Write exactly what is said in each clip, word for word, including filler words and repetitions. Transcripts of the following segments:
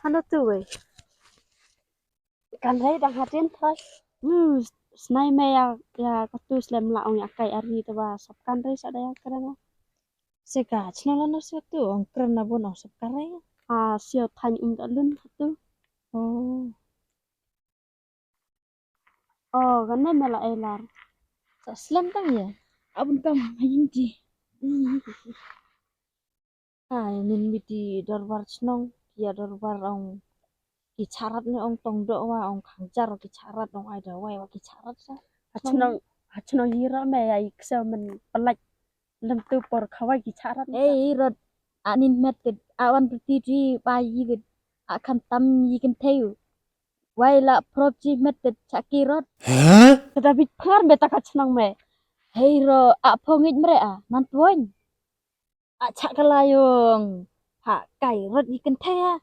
Natu wei. Kan rei dang hadien thoi. Nu snai me ya ya katu slem la ong ya kai ari te ba sap kan rei sa da ya kren. Sika chnong la no satu ong kren na bon ong sap kan rei. A sio thain um da lun hatu. Oh. Oh, kan ne me la elar. Sa slem tang ya. Abun kam ha ying ji. Ai, nin miti dorbar chnong, ya dorbar ong ki charat ne ong tong do wa ong khang jar ki charat ong ai da wai wa ki charat sa. Ha chnong, ha chnong yi ro me ya ik se men pelak lem tu por khawai ki charat. Ei, rot, a nin met ket, a wan tu ti ti ba yi ket, a kham tam yi ken theu. Wai la prop ji met ket cha ki rot. Huh? Kada bit phar me ta ka chnong me. Hei ro, a phongit mre a, nan tuan. A chak ka la yong pha kai rot yi kynthei a.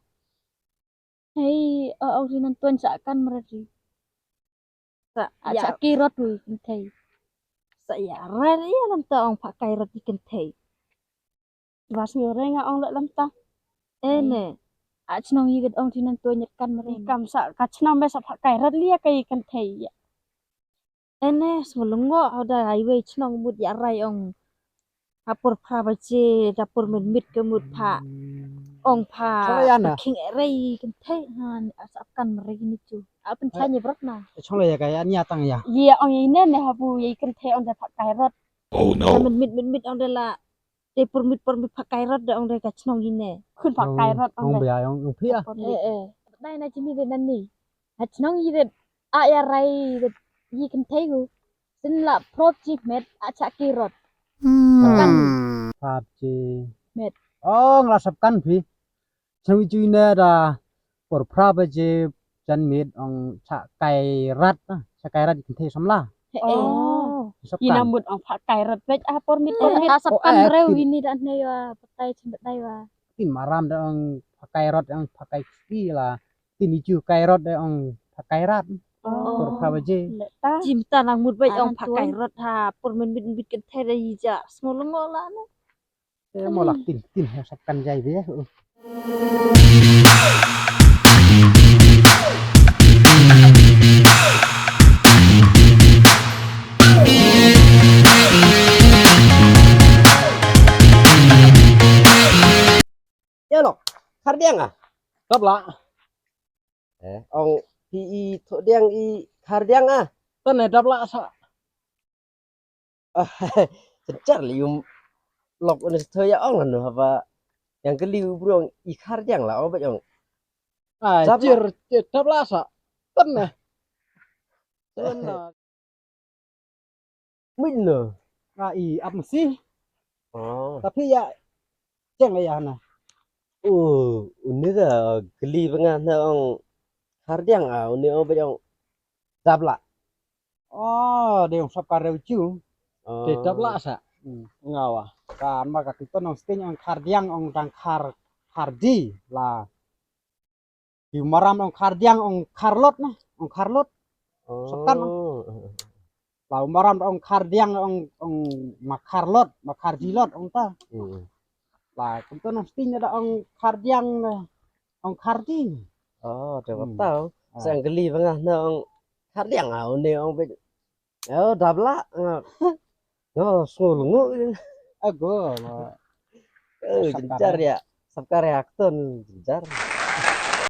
Hei, o ong ri nan tuan sa kan mra ri. Sa a ya chak ki rot yi kynthei. Sa ya rai rai ya lam ta ong pha kai rot yi kynthei. Ba sngew re nga ong le lam ta. E ne. A chnong yi kat ong ri nan tuan ya kan mra. Kam sa ka chnong be sa pha kai rot li ya kai kynthei ya. Ene, sngewlyngngoh, hau da ai wei chnong mut ïa rai ong. Ha por phra baje, da por mynmiet ka mut pha. Ong pha. Chong ïa na. King rai kynthei, ha, asap kan rai ni chu. A pynchai ni brot na. Chong ïa ka ïa nia tang ïa. Ïa ong ïa ine ne habu ïa kynthei ong da pha kai rot. Oh no. Mynmiet, mynmiet ong da la. Te por mit por mit pha kai rot da ong da ka chnong ine. Khun pha kai rot ong da. Ong bia ong phi a. Eh, eh. Dai na chimi de nan ni. Ha chnong yi de a ya rai de yi kynthei gu. Sin la prop ji met a cha ki rot. Kan. Prop ji met. Ong la sap kan phi. Chnong yi ju ine da por phra baje jan miet ong cha kai rat, cha kai rat kynthei samla. He eh. Oh. Sap kan. Ina mut ong pha kai rat bej a por mit por mit. Ta sap kan reu ini da ne ya patai chin patai wa. Tin maram da ong pha kai rat ong pha kai ski la. Tin iju kai rot da ong pha kai rat. Oh. Por phra baje. Jim ta nang mut bej ong pha kai rot ha por mit mit mit kynthei da yi ja. Sngewlyngngoh la na. Eh, mo lak tin, tin, ha sap kan jai be. Ya lo, khar diang ah. Kap la. Eh, ong pi i tho diang i khar diang ah. Tan eh dap la sa. Char li um lok un stho ya ong lano haba yang kali u bro ong i khar diang la ong ba ong. Ah, chir chir tap la sa. Tan na. Tan na. Min no. Ah, i ap masi. Oh. Tapi ya cheng ya na. Oh, uni da kali ba nga na ong khar diang ah, uni ong ba ong dap la. Oh, de ong sap ka reu chu. Te dap la sa. Ngawa. Kan ma ka tu ton ong sting ong khar diang ong dang khar khar di la. Di maram ong khar diang ong khar lot na, ong khar lot. Sap kan ong. La maram ong khar diang ong ong ma khar lot, ma khar di lot ong ta. La tu ton ong sting da ong khar diang na, ong khar di. Oh, de tau. Sang kali ba nga na ong khar diang au ne ong be. Oh, dap la. Ngo sngul ngu. Ago. Oh, jenjar ya. Sap ka reakton jenjar.